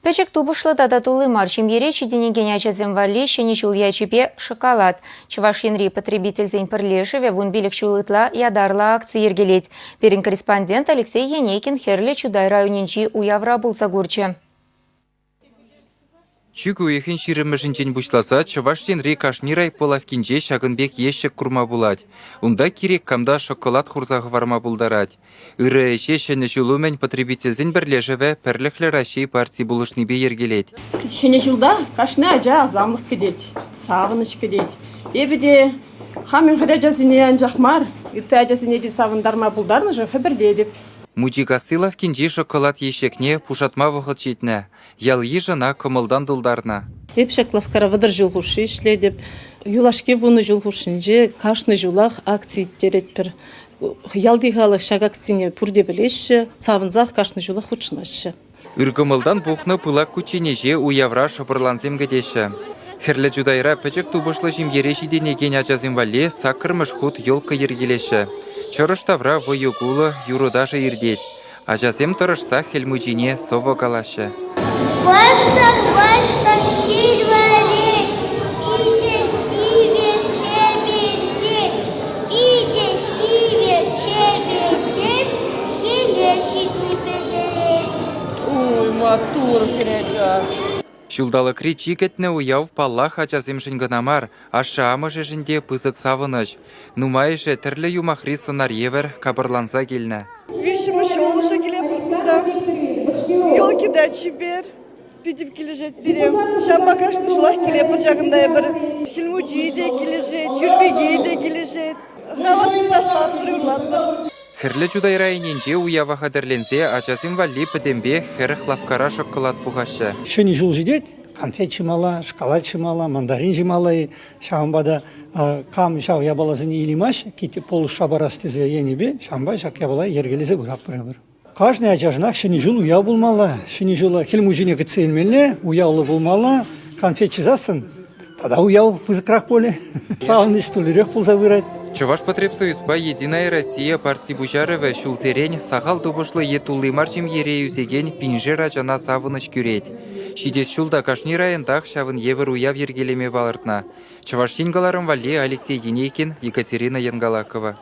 Пӗчӗк тупӑшлӑ тата тулли мар ҫемьере ҫитӗнекен ачасем валли Ҫӗнӗ ҫул ячӗпе шоколад. Чӑваш Енри потребительсен пӗрлешӗвӗ 15 ҫул ытла ятарлӑ акци йӗркелет. Пирӗн корреспондент Алексей Енейкин Хӗрлӗ Чутай районӗнчи уявра пулса курчӗ. Чӳк уйӑхӗн ҫирӗммӗшӗнчен пуҫласа Чӑваш Енри кашни райпо лавккинче ҫакӑн пек ещӗк курма пулать. Унта кирек кам та шоколад хурса хӑварма пултарать. Ырӑ ӗҫе Ҫӗнӗ ҫул умӗн потребительсен пӗрлешӗвӗ Пӗрлӗхлӗ Раҫҫей парти пулӑшнипе йӗркелет. Ҫӗнӗ ҫулта кашни ача асамлӑх кӗтет, савӑнӑҫ кӗтет. Эпӗ те хамӑн хӗрачасене анчах мар, ытти ачасене те савӑнтарма пултарнӑшӑн хӗпӗртетӗп. Мучикасси лавккинчи шоколад ещӗкне пушатма вӑхӑт ҫитнӗ. Ял-йыш ӑна кӑмӑлтан тултарнӑ. Эп ҫак лавккара 30 ҫул хушши ӗҫлетӗп. Юлашки вунӑ ҫул хушшинче кашни ҫулах акци ирттеретпӗр. Ялти халӑх ҫак акцине пурте пӗлеҫҫӗ, савӑнсах кашни ҫулах хутшӑнаҫҫӗ. Ыркӑмӑлтан пухнӑ пылак кучченеҫе уявра шӑпӑрлансем кӗтеҫҫӗ. Хӗрлӗ Чутайра пӗчӗк тупӑшлӑ ҫемьере ҫитӗнекен ачасем валли саккӑрмӗш хут елка йӗркелеҫҫӗ. Чӑрӑш тавра вӑйӑ-кулӑ, юрӑ-ташӑ иртет. Ачасем тӑрӑшсах Хӗл Мучине сӑвӑ калаҫҫӗ. Вӑштӑр-вӑштӑр ҫил вӗрет, питӗ сивӗ чӗпӗтет, питӗ сивӗ чӗпӗтет, хӗле ҫитни пӗтерет. Ой, маттур хӗрача. Ҫулталӑкри чи кӗтнӗ уяв, паллах, ачасемшӗн кӑна мар, ашшӗ-амӑшӗшӗн те пысӑк савӑнӑҫ. Нумайӑшӗ тӗрлӗ юмахри сӑнар евӗр капӑрланса килнӗ. Виҫҫӗмӗш ҫул уже килетпӗр кунта. Елки та чипер. Питӗ килӗшет пире. Ҫавӑнпа кашни ҫулах килетпӗр ҫакӑнта эпир. Хӗл Мучи те килӗшет, Юрпике те килӗшет. Хаваслӑ ташлатпӑр, юрлатпӑр. Хӗрлӗ Чутай районӗнче уява хатӗрленсе ачасем валли пӗтӗмпех 40 лавккара шоколад пухаҫҫӗ. Ҫӗнӗ ҫул ҫитет, канфет ҫималла, шоколад ҫималла, мандарин ҫималла-и. Ҫавӑнпа та кам ҫав япаласене илеймасть, пулӑшса парас тесе енӗпе ҫавӑнпа ҫак япала йӗркелесе пыратпӑр эпир. Кашни ачашӑнах Ҫӗнӗ ҫул уяв пулмалла. Ҫӗнӗ ҫула Хӗл Мучине кӗтсе илмелле, уявлӑ пулмалла. Канфет чысассӑн тата уяв пысӑкрах пулӗ. Савӑнӑҫ туллирех пулса пырать. Чӑвашпотребсоюзпа Единая Россия парти пуҫарӑвӗ ҫулсерен сахал тупӑшлӑ е тулли мар ҫемьере ӳсекен пиншер ачана савӑнӑҫ кӳрет. Ҫитес ҫул та кашни районтах ҫавӑн евӗр уяв йӗркелеме палӑртнӑ. Чӑваш Ен кӑларӑм валли Алексей Енейкин, Екатерина Янгалакова.